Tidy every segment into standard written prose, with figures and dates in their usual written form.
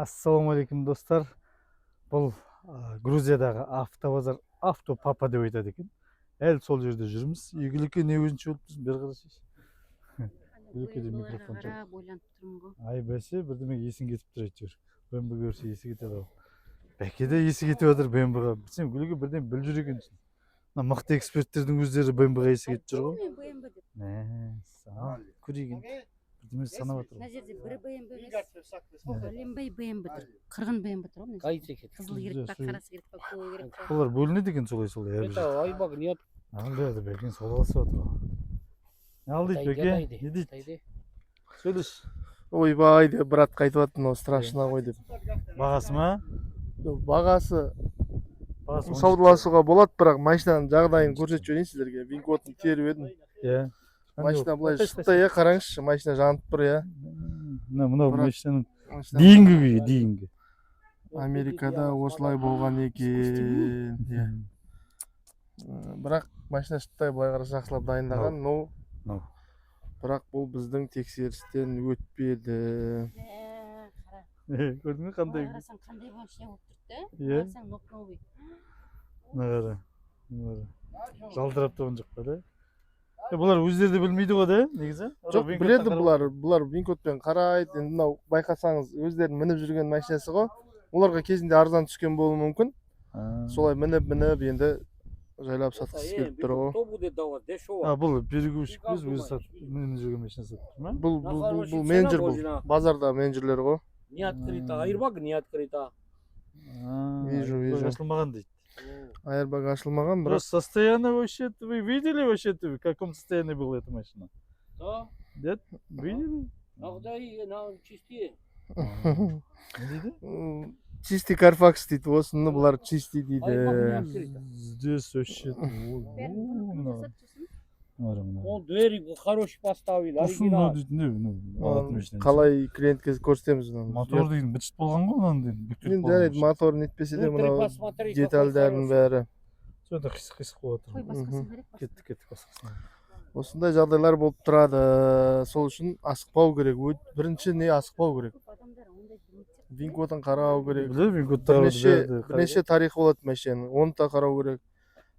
Ассалаумағалейкум, достар! Бұл Грузиядағы автобазар, Автопапа деп айтады екен. Әлі сол жерде жүрміз. Игілікке не өзінше болып тұрсың, бері қарасайшы. Гүлекеде микрофон жоқ. Қарап ойланып тұрмын ғой. Ай, бәсе, бірдеме есің кетіп тұр әйтеуір. БМВ көрсе, есі кетеді ау. Бәке де есі кетіп жатыр БМВ-ға. Сен, Гүлеке, бірден біліп жүр екенсің. Мына мықты эксперттердің өздері БМВ-ға есі кетіп жүр ғой. Мен БМВ деп. Мәссаған, көрейік енді. Бірдеме санап жатыр Мына ғой. жерде бір БМВ емес, бәленбай БМВ тұр. 40 БМВ тұр ғой мына жерде. Қайсы? Қызыл керек па, қарасы керек па, көгі керек па? Олар бөлінеді екен солай солай әрбір жерде. Это айбаг нет. Ал деді, бәкең саудаласып жатыр ғой. Не ал дейді, бәке? Не дейді? Сөйлеш. Ойбай деп братқа айтып жатыр, мынау страшно ғой деп. Бағасы ма? Жоқ, бағасы Бағасы саудаласуға болады, бірақ машинаның жағдайын көрсетіп жіберейін сіздерге. Вин кодын теріп едім. Иә. Машина былай шықты, иә, қараңызшы, машина жанып тұр, иә. Мына мынау Бірақ- машинаның Машина дейінгі күйі, дейінгі. Америкада осылай болған екен, иә. Бірақ машина шықты, былай қараса, жақсылап дайындаған, но Мынау. бірақ бұл біздің тексерістен өтпеді. Мә, қара. Көрдің бе, қандай? Былай қарасаң, қандай машина болып тұрды да. Иә. Қарасаң, новый новый. Мына қара. Мына қара. Жалтырап тұрған жоқ па да? Е, бұлар өздері де білмейді ғой да, негізі? Жоқ, біледі бұлар. Бұлар вин кодпен қарайды. Енді мынау, байқасаңыз, өздерінің мініп жүрген машинасы ғой. Оларға кезінде арзан түскен болуы мүмкін. Солай мініп мініп, енді жайлап сатқысы келіп тұр ғой. Кто будет давать? Дешево. А, бұл перегрузчик емес, өзі сатып, мініп жүрген машина сатып тұр ма? Бұл менеджер, бұл базарда менеджерлер ғой. Не открыто. Airbag не открыто. А, Вижу, airbag вижу. Ашылмаған дейді. Airbag ашылмаған, бірақ Просто состояние вообще, вы видели вообще, в каком состоянии была эта машина? Да? Нет? Видели? Ағдай на чистые. Не дейді? Чистый Карфакс дейді, осыны бұлар чистый дейді. Airbag не открыто. Здесь вообще. Бәрін Мына бұны жасап сосын. қара, мына. Он двери хороший поставил, Сосын мынау оригинал. дейтін не, мынау алатын машина. Қалай клиентке көрсетеміз мынаны? Мотор деген быт болған ғой, мынаның деген бүктеліп Енді қалған жарайды, машина. мотор нетпесе де, Внутри мынау посмотри, какой детальдардың хороший. бәрі. Сонда қисық қисық болып Қой, жатыр. басқасын қарайық, басқа. Кеттік, кеттік басқасына. Осындай жағдайлар болып тұрады, сол үшін асықпау керек. Бірінші не, асықпау керек. Көп адамдар ондай білмейді сияқты. Вин кодын қарау керек. Білемін, вин кодты қарауды Бірнеше тарихы болады машинаның, оны да қарау керек.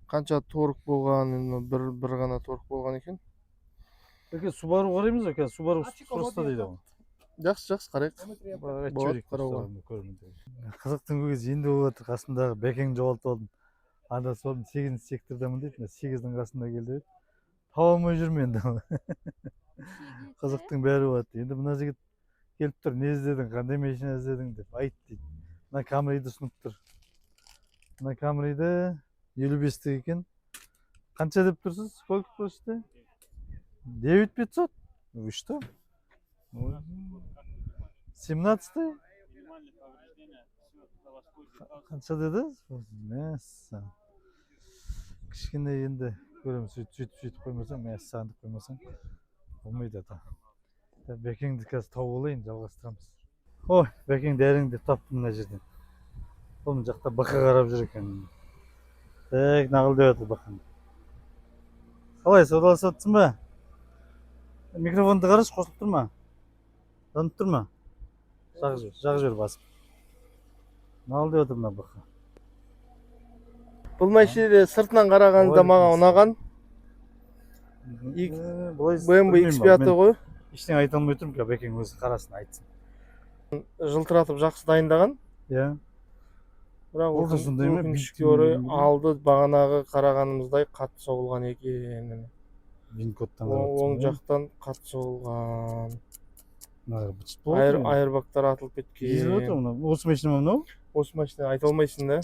Қанша торг болған? Енді бір ғана торг болған екен. Бәке, Субару қараймыз ба қазір? Субару сұрыста дейді ғой. Жақсы, жақсы, қарайық. Айтып Болады жіберейік қарауға. достарым, көрермендерге. Қызықтың көзі енді болып жатыр. Қасымдағы бәкеңді жоғалтып алдым. Адасып алдым. Сегізінші сектордамын дейді. Мына сегіздің қасында келді еді. Таба алмай жүрмін енді. Қызықтың бәрі болады. Енді мына жігіт келіп тұр. Не іздедің, қандай машина іздедің деп айт дейді. Мына Камриді ұсынып тұр. Мына Камриді 55-тік екен. Қанша деп тұрсыз? Сколько просите? 9500? Вы что? 17-й? Қанша деді? Мәссаған. Кішкене енді көреміз, сөйтіп сөйтіп сөйтіп қоймасаң, мәссаған деп қоймасаң болмайды ата. Так, бәкеңді қазір тауып алайын, жалғастырамыз. Ой, бәкеңді әрең деп таптым мына жерден. Ол мына жақта бықы қарап жүр екен. Так, нағыл деп жатыр бықың. Қалай, саудаласып жатсың ба? Микрофонды қарашы, қосылып тұр ма? Жанып тұр ма? Жағып жібер, жағып жібер басып. Нағыл деп жатыр мына бықы. Бұл машина сыртынан қарағанда Ой, маған ұнаған. Былай BMW білмеймін, X5 мен ғой. Ештеңе айта алмай тұрмын қазір, бәкең өзі қарасын, айтсын. Жылтыратып жақсы дайындаған. Иә. Бірақ Ол да сондай ма? өкінішке Биік орай, төмен алды бағанағы қарағанымыздай қатты соғылған екен. Вин кодтан Оң жақтан қатты соғылған. Мына быт болып Айыр, отыр. Айырбактар атылып Езіліп отыр кеткен. мынау. Осы машина ма мынау? Осы машина айта алмайсың да.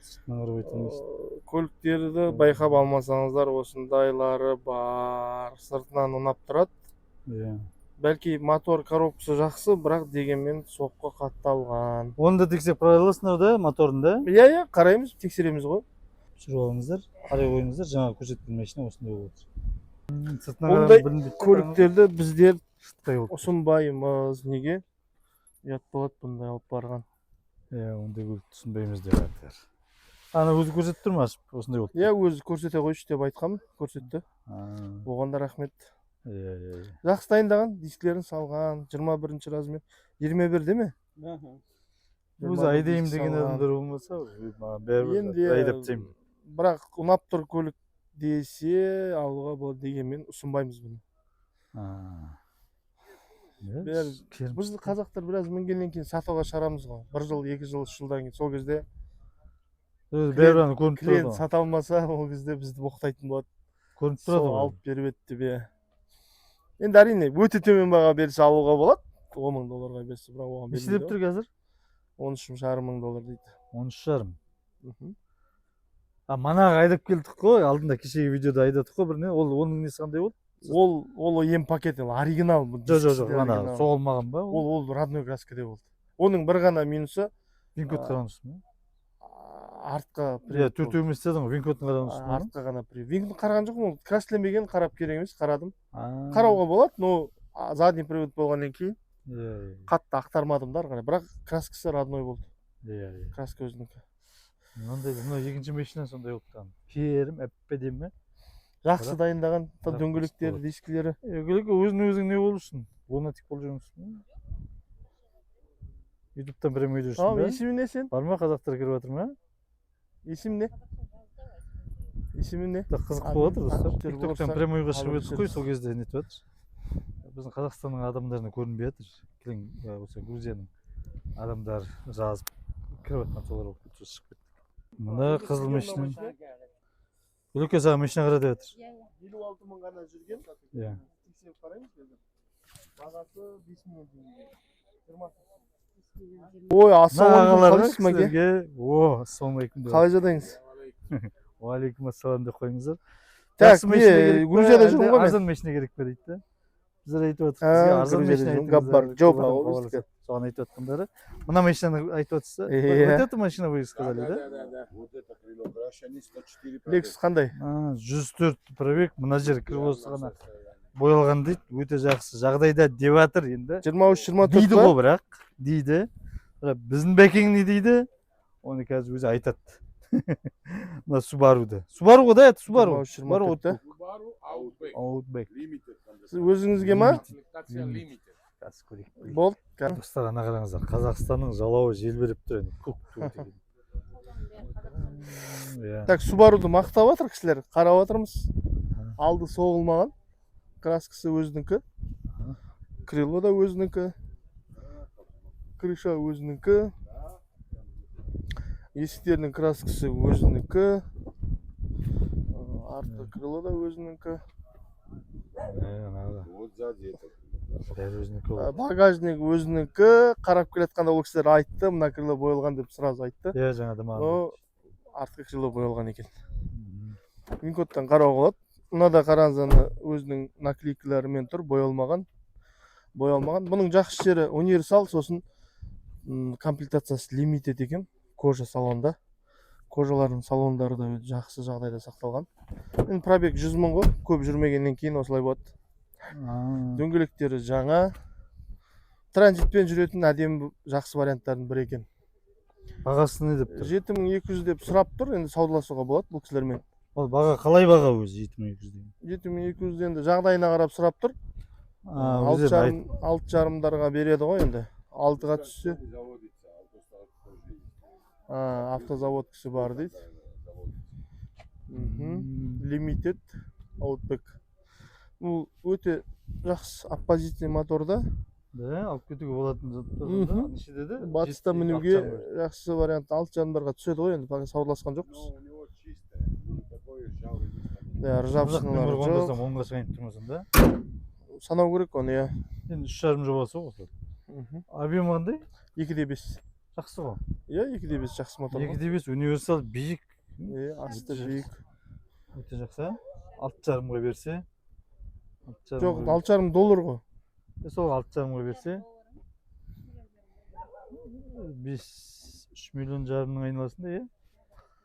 Сыртынан қарап айта алмайсың. Көліктерді байқап алмасаңыздар, осындайлары бар. Сыртынан ұнап тұрады. Иә. Бәлки, мотор, коробкасы жақсы, бірақ дегенмен соққы қатты алған. Оны да тексеріп қарай аласыңдар да, моторын да. Иә, қараймыз, тексереміз ғой. Түсіріп алыңыздар, қарай қойыңыздар. Жаңа көрсеткен машина осындай болып отыр. Сыртынан Ондай қарағанда білінбейді. Көліктерді біздер Шыттай болып. ұсынбаймыз. Неге? Ұят болады бұндай алып барған. Иә, ондай көлік түсінбейміз деп жатыр. Ана өзі көрсетіп тұр ма ашып, осындай болды? Иә, өзі көрсете қойшы деп айтқанмын, көрсетті. А, Оған да рахмет. Иә, иә, иә. Жақсы дайындаған, дискілерін салған, 21 размер, 21 де ме? Ага. Өзі айдаймын деген Салған. Адамдар болмаса, маған бәрібір, Енді айдап тастаймын. Бірақ ұнап тұр көлік десе, алуға болады дегенмен, ұсынбаймыз бұны. А. Біз, қазақтар, біраз мінгеннен кейін сатуға шығарамыз ғой, бір жыл, 2 жыл, 3 жылдан кейін. Сол кезде Өзі бәрібір ана көрініп тұрады клиент ғой. сата алмаса, ол кезде бізді боқтайтын болады. Көрініп Сол тұрады ғой. алып беріп еді деп. Иә, енді әрине, өте төмен баға берсе, алуға болады, 10 000 долларға берсе, бірақ оған Неше деп бермейді тұр қазір? ғой. 13,5 мың доллар дейді. 13,5. Мхм. А манағы айдап келдік қой алдында, кешегі видеода айдадық қой бір не, ол оның несі қандай болды? Ол М пакет, ол оригинал. Бұл Жоқ, жоқ, дискісі жоқ, де ана оригинал. Соғылмаған ба ол? Ол родной краскаде болды. Оның бір ғана минусы Вин-код қараған жоқсың ба? Артқа Иә, привод болды. төртеу емес дедің ғой, вин-кодын қараған жоқсың ба? Артқа ғана привод. Вин қараған жоқпын, ол краскіленбеген, қарап керек емес, қарадым. А. Қарауға болады, но задний привод болғаннан кейін Иә, иә, қатты ақтармадым да ары қарай, бірақ краскасы родной болды. иә, иә. Краска өзінікі. Мынандай, мынау екінші машина сондай болып тұрған. Керім, әп әдемі. Жақсы Бірақ- дайындаған та, бірақ дөңгелектері, болады. дискілері. Дөңгелек өзің өзің не болып жүрсің? Лунатик болып жүрмісің ба? Ютубтан прямой жүрсің Ау, ба? есімің не сен? Бар ма, қазақтар кіріп жатыр ма? Есімің не, есімің не? Да, қызық болып жатыр, достар. Актер Тиктоктан болсаң, прямойға шығып алып едік қой, сол кезде нетіп жатыр. Біздің Қазақстанның адамдарына көрінбей жатыр. Кілең осы Грузияның адамдары жазып кіріп жатқан солар болып кетті, сосын шығып кеттік. Мына қызыл машина. Гүлеке, саған машина қара деп жатыр. Иә. 56 мың ғана жүрген. Иә. Тексеріп қараймыз қазір. Бағасы 5 миллион теңге. Ой, Мына ассалаумағалейкум, ағаларға, қалайсыз, мәке? кісілерге, о, ассалаумағалейкум деп. Қалай жағдайыңыз? Уағалейкум ассалам деп қойыңыздар. Так, Жақсы машина не, керек пе, Грузияда әлде жүрмін ғой мен. арзан машина керек пе дейді да. Біздер айтып жатырмыз, А, бізге арзан Грузияда машина жүрмін, айтыңыздар, Габбар, көп жоба адам ғой хабарласады. біздікі. Соған айтып жатқандары. Мына машинаны айтып жатсыз да. Иә. Вот эту машину вы сказали, да? Да. Вот это крыло крашеное, 104. Lexus қандай? А, 104 пробег, мына жер крылосы ғана боялған дейді, өте жақсы жағдайда деп жатыр енді. 23, 24 Дейді па? ғой бірақ, дейді. Бірақ біздің бәкең не дейді? Оны қазір өзі айтады. Мына Субаруды. Субару ғой да, это Субару. 23, Субару 24 та? Subaru Outback. Outback. Limited. Сіз өзіңізге ма? Комплектация Limited. Қазір көрейік. Болды. Достар, ана қараңыздар, Қазақстанның жалауы желбіреп тұр енді, көк ту деген. Иә. Так, Субаруды мақтап жатыр кісілер, қарап жатырмыз. Алды соғылмаған. Краскасы өзінікі. Крыло да өзінікі. Крыша өзінікі. Есіктерінің краскасы өзінікі. Артқы крыло да өзінікі. Е, ана да. Вот сзади это. Бәрі өзінікі болды. Багажник өзінікі. Қарап келе жатқанда ол кісілер айтты, мына крыло боялған деп сразу айтты. Иә, жаңада маған. Но артқы крыло боялған екен. Мгм. Вин-кодтан қарауға болады. Мынада қараңыз, ана өзінің наклейкаларымен тұр, боялмаған. Боялмаған. Бұның жақсы жері универсал, сосын комплектациясы limited екен. Кожа салонда. Кожалардың салондары да өте жақсы жағдайда сақталған. Енді пробег 100 мың ғой, көп жүрмегеннен кейін осылай болады. А, Дөңгелектері жаңа. Транзитпен жүретін әдемі, жақсы варианттардың бірі екен. Бағасы не деп тұр? 7200 деп сұрап тұр, енді саудаласуға болады бұл кісілермен. Ол баға қалай, баға өзі 7200 деген? 7200 енді жағдайына қарап сұрап тұр. А, алты өздері жарым, 6,5-дарға береді ғой енді. 6-ға түссе, Заводится, автостат тоже есть. а, автозаводкасы бар дейді. Мхм. Limited Outback. Бұл өте жақсы оппозитный моторда. Да, алып кетуге болатын заттар Мхм. да. Неше деді? Батыста Жеті, мінуге 6,5. жақсы вариант. 6,5-дарға түседі ғой енді, пока саудаласқан жоқпыз. Но у него чистое, никакой ржавый места нет. Иә, Қазақ ржавчиналары нөмір жоқ. ондасам 10-ға шығайын тұрмасам да. Санау керек оны, иә. Енді 3,5 жобасы ғой осы. Мхм. Объемы қандай? 2,5. Жақсы ғой. Иә, 2,5 жақсы мотор ғой. 2,5 универсал, биік. Иә, асты Өте биік. Өте жақсы. 6,5-ға берсе. 6,5-ға Жоқ, 6,5 доллар ғой. Сол 6,5-ға берсе 5, 3,5 миллионның айналасында, иә.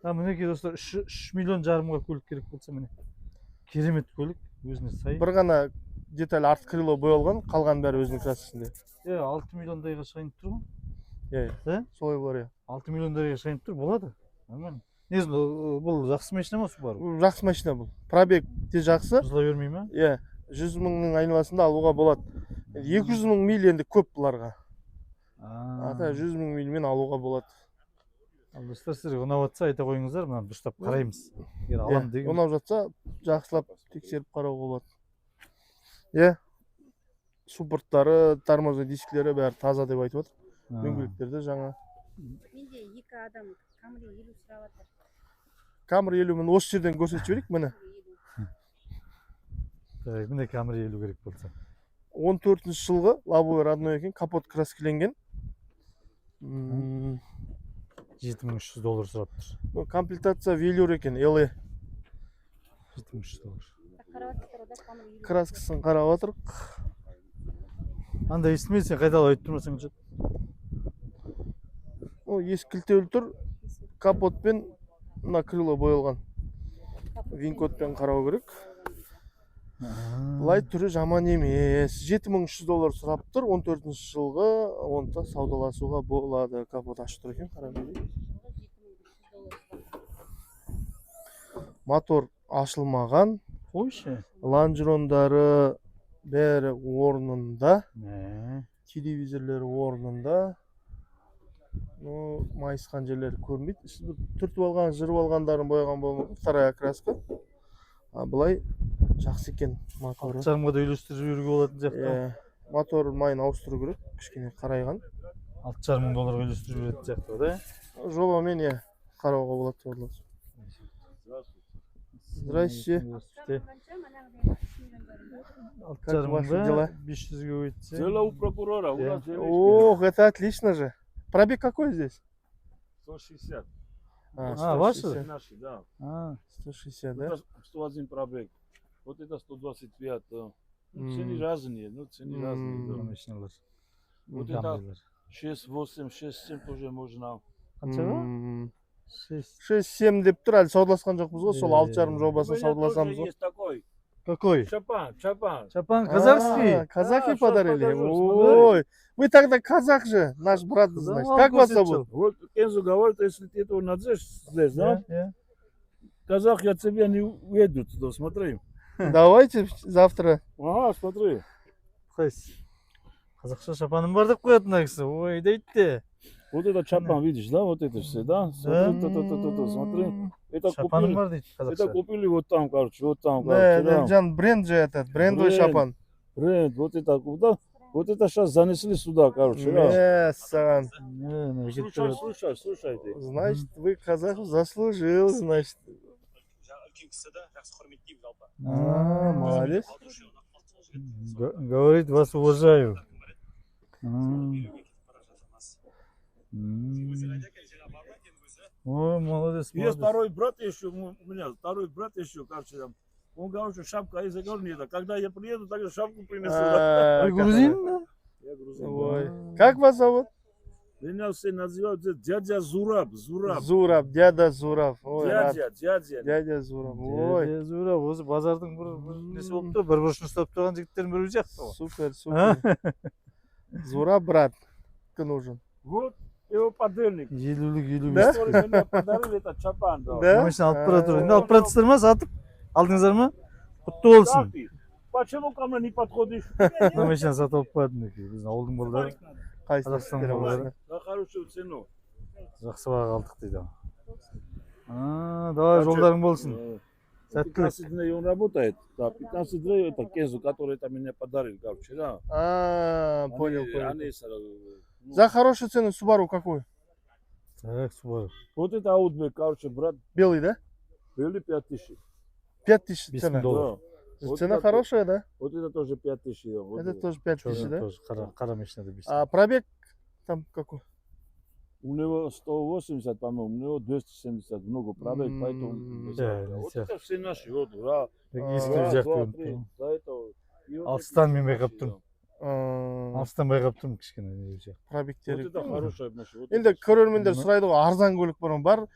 А мінекей, достар, 3,5 миллионға көлік керек болса, міне. Керемет көлік, өзіне сай. Бір ғана деталь, арт крыло боялған, қалған бәрі өзінің краскасында. Иә, 6 миллиондайға шығайын тұр ғой. Иә, Да? солай бар, иә. 6 миллиондайға шығайын тұр, болады. Нормально. Негізі бұл жақсы машина ма, Субару? Бұл жақсы машина бұл. Пробег те жақсы. Бұзыла бермей ма? Иә, 100 мыңның айналасында алуға болады. 200 мың миль енді көп бұларға. А так 100 000 мильмен алуға болады. Ал, достар, сіздерге ұнап жатса, айта қойыңыздар, мынаны дұрыстап қараймыз. Егер аламын Иә, деген. Ұнап жатса, жақсылап тексеріп қарауға болады. Иә. Суппорттары, тормозной дисктері бәрі таза деп айтып отыр. Дөңгелектері де жаңа. Менде екі адам Камри 50 сұрап жатыр. Камри 50, міне, осы жерден көрсетіп жіберейік, міне. Так, міне, Камри 50 керек болса. 14 жылғы, лобовой родной екен, капот краскіленген. 7300 доллар сұрап тұр. Ну, комплектация велюр екен, LE. 7300 доллар. Қарап жатыр да, Камри 50. Краскасын қарап жатырық. Анда естімей, сен қайталап айтып тұрмасаң ше. Ну, есік кілттеулі тұр. Капотпен мына крыло боялған. Вин-кодпен қарау керек. Былай түрі жаман емес. 7300 доллар сұрап тұр. 14 жылғы, оны да саудаласуға болады. Капот ашық тұр екен, қарап көрейік. Мотор ашылмаған. Қойшы. Лонжерондары бәрі орнында. Не. Телевизорлері орнында. Ну, майысқан жерлері көрінбейді. Іші бір түртіп алған, жырып алғандарын бояған болуы мүмкін. Вторая окраска. А былай жақсы екен моторы. 6,5-ға да үйлестіріп жіберуге болатын сияқты. Иә, мотор майын ауыстыру керек, кішкене қарайған. 6,5 мың долларға үйлестіріп жіберетін сияқты ғой, да? Жобамен, иә, қарауға болады деп ойлаймын. Здрасте. Здравствуйте. Қанша манағыдай? 3,5 миллион. Алты Как жарым ваши мың дела? ба? 500-ге өтсе. Дело у прокурора, у Да. нас делишки. Ох, это отлично же. Пробег какой здесь? 160. А, А, ваши? 160. Наши, да. А, 160, да? Это 101 пробег. Вот это 125. Да. Ну, цены разные, ну, цены разные. Да. Машиналар. Вот это Камрилер. 6, 8, 6, 7 тоже можно. Қаншаға? 6. 6-7 деп тұр, әлі саудаласқан жоқпыз ғой, сол Е. 6,5 У жобасын меня тоже саудаласамыз ғой. есть такой. Какой? Чапан, чапан. Чапан казахский? А, казахи Да, щас подарили. покажу, смотри. Ой, вы тогда казах же, наш брат, значит. Как вас зовут? Вот Кензу говорит, если ты этого надзешь здесь, да? Иә. Казах от тебя не уедут туда, смотри. Давайте завтра. Ага, смотри. Қайсы? Қазақша шапаным бар деп қояды мына кісі. Ой, дейді де. Вот это чапан, видишь, да? Вот это все, да? Смотри, то, то, то, то, то, смотри. Это Шапаным купили, бар дейді это қазақша. купили вот там, короче, вот там, Да, короче, да. Жан, бренд же этот, брендовый Бренд. шапан. Бренд, вот это, куда? Вот это сейчас занесли сюда, короче, да. Мәссаған. Не, мына кетіп Слушай, тұрады. слушай, слушай ты. Значит, вы казах заслужил, значит. А, молодец. Говорит, вас уважаю. Ой, молодец, Есть молодец. второй брат еще, у меня второй брат еще, короче, там. Он говорит, что шапка, а я говорю, нет, когда я приеду, тогда шапку принесу. Да. А, Вы грузин, да? Я грузин. да. Ой. Как вас зовут? Меня все называют дядя Зураб, Зураб. Зураб, дядя Зураб. Ой, рад. Дядя, дядя. Дядя Зураб. Ой, Дядя Зураб, осы базардың бір несі болып тұр, бір бұрышын ұстап тұрған жігіттердің біреуі сияқты ғой. Супер, супер. Зураб, брат, ты нужен. Вот его подельник. 50-лік, 55. Да? Который мне подарили, это чапан. Да. Да? Машина алып бара тұр. А. Енді алып бара жатсыздар ма, сатып? Алдыңыздар ма? Құтты болсын. Как ты? Почему ко мне не подходишь? Мына машина сатып алып қояды мінекей. Біздің ауылдың балдары, Қайсысы? Қазақстанның балдары. За хорошую цену. Жақсы бағаға алдық дейді. А, давай, жолдарың болсын. Сәттілік. 15 дней он работает. Да, 15 дней это Кезу, который это меня подарил, короче, да. А, понял, Они- понял. они сразу, ну, За хорошую цену Субару какую? Так, Субару. Вот это Аутбек, короче, брат, Белый, да? были 5000. 5000 5 цена. мың доллар. Да. Вот Цена это- хорошая, да? Вот это тоже 5000. Да, вот Это это. тоже 5000, Черный да? тоже, қара машинада 5. А пробег там какой? У него 180, по-моему, у него 270, много пробег, поэтому М. Да, Вот не это все наши, вот, раз, Ескі раз, сияқты два, көрініп три, тұр. за это. И вот Алыстан эти мен байқап наши, тұрмын. да. А, Алыстан байқап тұрмын, кішкене не сияқты. Пробегтері. Вот это хорошая машина. Вот Енді это. Көрермендер Ну. сұрайды ғой, арзан көлік бар ма? Бар.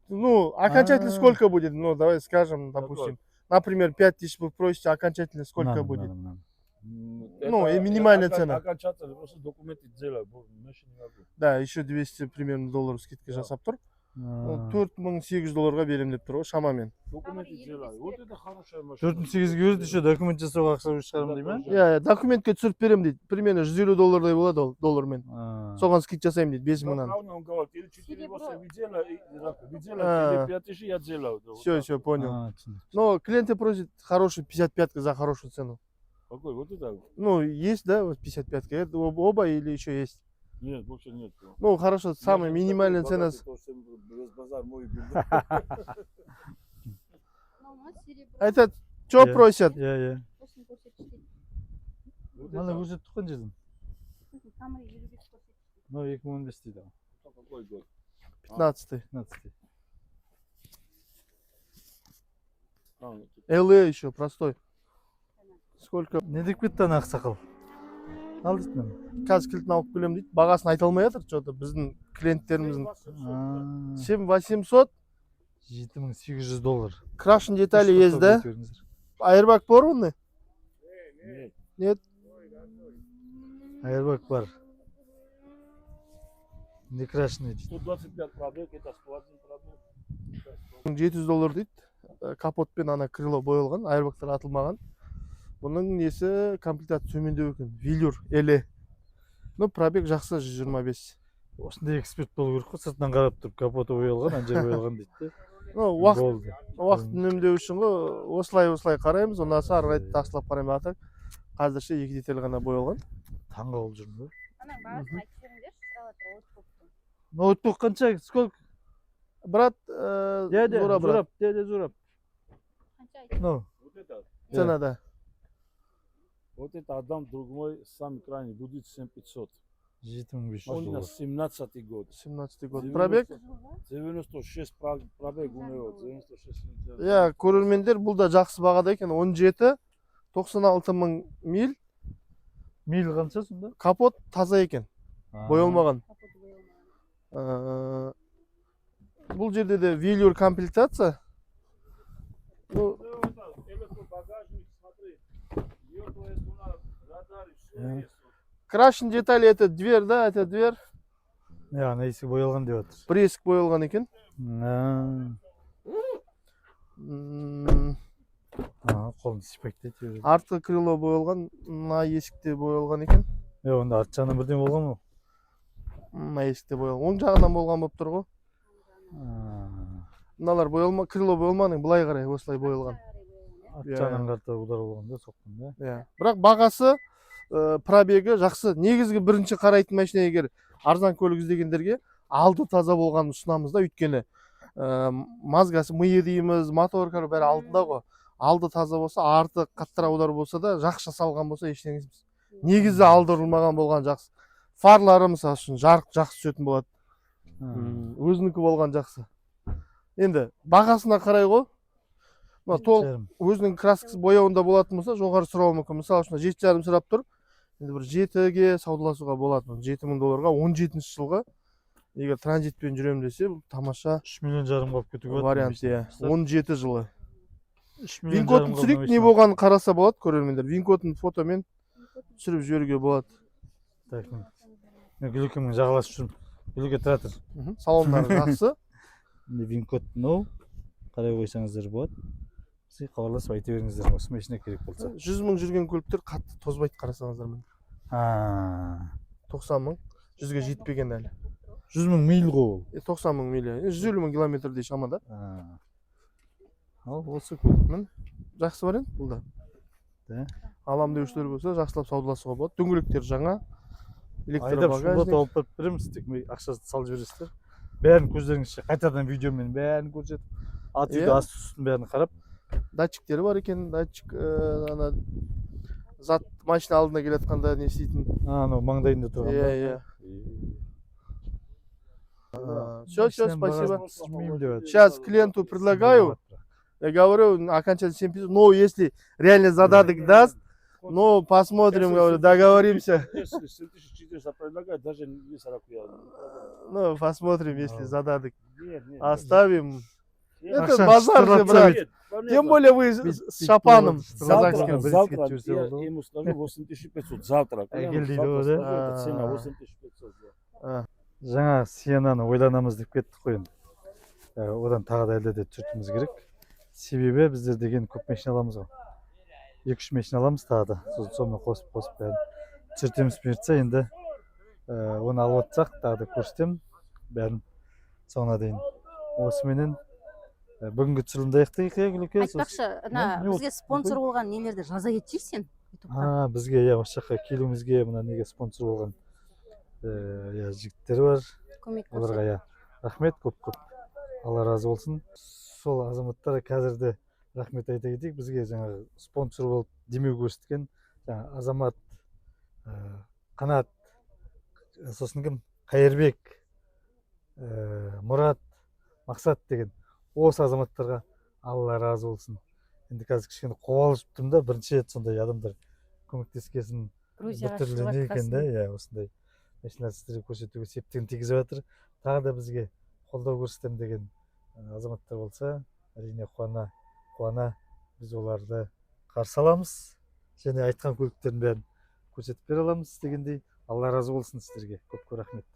Ну, окончательно А. сколько будет? Ну, давай скажем, допустим. Например, 5000 вы просите, окончательно сколько Мынаны, будет? мынаны, мынаны. Ну, и минимальная цена. Окончательно, просто документы делаю, больше не могу. Да, еще 200 примерно долларов скидка Да. жасап тұр. Ол 4800 долларға беремін деп тұр ғой шамамен. Документы делаю. Вот это хорошая машина. 4800-ге өзі еще документ жасауға ақша шығарамын дей ма? Иә, документке түсіріп беремін дейді. Примерно 150 доллардай болады ол доллармен. Соған скидка жасаймын дейді 5000-нан. Правильно он говорит, или Серебро. 4,8 видела, и видела, А. или 5 тысяч я делаю. Да, вот Все, так. все, понял. А, түсіндім. Но клиенты просят хороший 55 за хорошую цену. Какой? Вот это? Ну, есть, да, вот 55-ка? Это оба или еще есть? Нет, больше нет. Ну, хорошо, самая Я же минимальная такой цена. богатый, то, что весь базар мой бил. Мынау ма серебро? Это что Иә. просят? Иә. Осыны көрсетші дейді. Вот Мына это? көрсеттік қой жерден. Камри 55 көрсетші. Мынау 2015 дейді. Какой год? 15-й. 15. А, ну, тут LE еще простой. Сколько? Не деп кетті ана ақсақал? Ал дейді мен. Қазір кілтін алып келемін дейді. Бағасын айта алмай жатыр что-то біздің клиенттеріміздің. А, 7800. 7800 доллар. Крашен детали есть, да? Airbag порваны? Нет. Нет. Airbag бар. Не крашеный дейді. 125 пробег, это 101 пробег. 700 доллар дейді. Капотпен ана крыло боялған, airbagтар атылмаған. Бұның несі, комплектация төмендеу екен. Велюр, LE. Ну, пробег жақсы, 125. Осындай эксперт болу керек қой, сыртынан қарап тұрып капоты боялған, ана жері боялған дейді де. Ну, уақыт Болды. Уақыт үнемдеу үшін ғой, осылай осылай қараймыз, ұнаса ары қарай жақсылап қараймыз. А так қазірше екі деталь ғана боялған. Таң қалып жүрмін ғой. Ананың бағасын айтып жіберіңдерші, сұрап жатыр ноутбуктың. Ноутбук қанша? Сколько? Брат, Дядя, Зура, брат. Зураб, дядя Зураб. Қанша айтты? Ну, Вот это, Цена, да. вот это отдам друг мой, самый крайний, будет 7500. 7500 Он у доллар. нас 17 год. 17 год. Пробег? 96 пробег у него, 96. Иә, көрермендер, бұл да жақсы бағада екен. 17 96 мың миль. Миль қанша сонда? Капот таза екен, боялмаған. Капоты боялмаған. Бұл жерде де велюр комплектация. Ну, Ну, это электробагажник, смотри. Её, то есть, у нас радар и всё Да. есть. Крашен детали, это дверь, да, это дверь. Иә, ана есік боялған деп жатыр. Бір есік боялған екен. А, А, қолын сипақтайды деп. Артқы крыло боялған, мына есік те боялған екен. Е, онда арт жағынан бірдеңе болған ғой. Мына есік те боялған. Оң жағынан болған болып тұр ғой. А, Мыналар боялма, крыло боялмаған, былай қарай осылай боялған. Арт Иә, жағынан қарата удар болған да, соққан да. Иә. Бірақ бағасы, пробегі жақсы. Негізгі бірінші қарайтын машина, егер арзан көлік іздегендерге, алды таза болғанын ұсынамыз да, өйткені мозгасы, миы дейміз, мотор, короче, бәрі алдында ғой. Алды таза болса, арты қаттырақ удар болса да, жақсы жасалған болса, ештеңе емес. Негізі алды ұрылмаған болған жақсы. Фарлары, мысалы үшін, жарық жақсы түсетін болады. А, Өзінікі болған жақсы. Енді бағасына қарай ғой. Мына толық 7,5. өзінің краскасы, бояуында болатын болса, жоғары сұрауы мүмкін. Мысалы үшін, 7,5 сұрап тұр. Енді бір жетіге саудаласуға болады. 7000 долларға 17-жылғы, егер транзитпен жүремін десе, бұл тамаша 3,5 миллион алып кетуге болады. вариант, иә. 17 жылы. 3 миллион Вин кодын жарымға түсірейік, мына не машина. болғанын қараса болады көрермендер. Вин кодын фотомен түсіріп жіберуге болады. Так, мен Гүлекемен жағаласып жүрмін. Гүлеке, тұра тұр. Салондары жақсы. Міне, вин код мынау. Қарай қойсаңыздар болады. Бізге хабарласып айта беріңіздер осы машина керек болса. 100 мың жүрген көліктер қатты тозбайды, қарасаңыздар, міне. А, 90 мың, 100-ге жетпеген әлі. 100 мың миль ғой ол. 90 мың миль, 150 мың километрдей шамада. А. Ал осы көлік. Жақсы вариант бұл да. Да. Алам деушілер болса, жақсылап саудаласуға болады. Дөңгелектер жаңа. Айдап шулатып Электробагажник. алып барып береміз, тек ақшасын салып жібересіздер. Бәрін көздеріңізше қайтадан видеомен бәрін көрсетіп, ат үйді, асты үстін бәрін қарап. Датчиктері бар екен, датчик, ана зат машина алдына келе жатқанда не істейтін. А, анау маңдайында тұрған. Иә. Все, все, спасибо. Түсірмеймін деп жатыр. Сейчас клиенту предлагаю, я говорю, окончательно 7 500, но если реально задаток даст, ну, посмотрим, говорю, договоримся. Если 7400 предлагают, даже не 40 я. Ну, посмотрим, если А. задаток Нет, нет. оставим. Нет, Это Ақша базар же, шытырлатса брат. Нет, понятно. Тем более вы с шапаном Завтра, казахским. завтра Биринчи я кетіп. ему скажу 8500. Завтра. Әкел дейді Завтра ғой, да? скажу, это цена А. 8500. Да. Жаңа Сиенаны ойланамыз деп кеттік қой енді. Одан тағы да әлде де түсіртуіміз керек, себебі біздер деген көп машина аламыз ғой, екі үш машина аламыз тағы да, сосын сонымен қосып қосып бәрін түсіртеміз, бұйыртса. Енді оны алып жатсақ, тағы да көрсетемін бәрін соңына дейін. Осыменен бүгінгі түсірілімді аяқтайық, иә, Гүлеке? Айтпақшы, ана Не болды? бізге спонсор болған нелерді жаза кетсейші сен ютубқа. А, бізге, иә, осы жаққа келуімізге, мына неге спонсор болған иә, жігіттер бар. Көмек Оларға, иә, рахмет көп көп, Алла разы болсын. Сол азаматтарға қазір де рахмет айта кетейік. Бізге жаңағы спонсор болып демеу көрсеткен жаңағы Азамат, Қанат, сосын кім, Қайырбек, Мұрат, Мақсат деген осы азаматтарға Алла разы болсын. Енді қазір кішкене қобалжып тұрмын да, бірінші рет сондай адамдар көмектескесін, Грузияға біртүрлі шығып не екен да. жатқасын. Иә, осындай машиналар сіздерге көрсетуге септігін тигізіп жатыр. Тағы да бізге қолдау көрсетемін деген азаматтар болса, әрине, қуана қуана біз оларды қарсы аламыз және айтқан көліктердің бәрін көрсетіп бере аламыз дегендей. Алла разы болсын сіздерге, көп көп рахмет.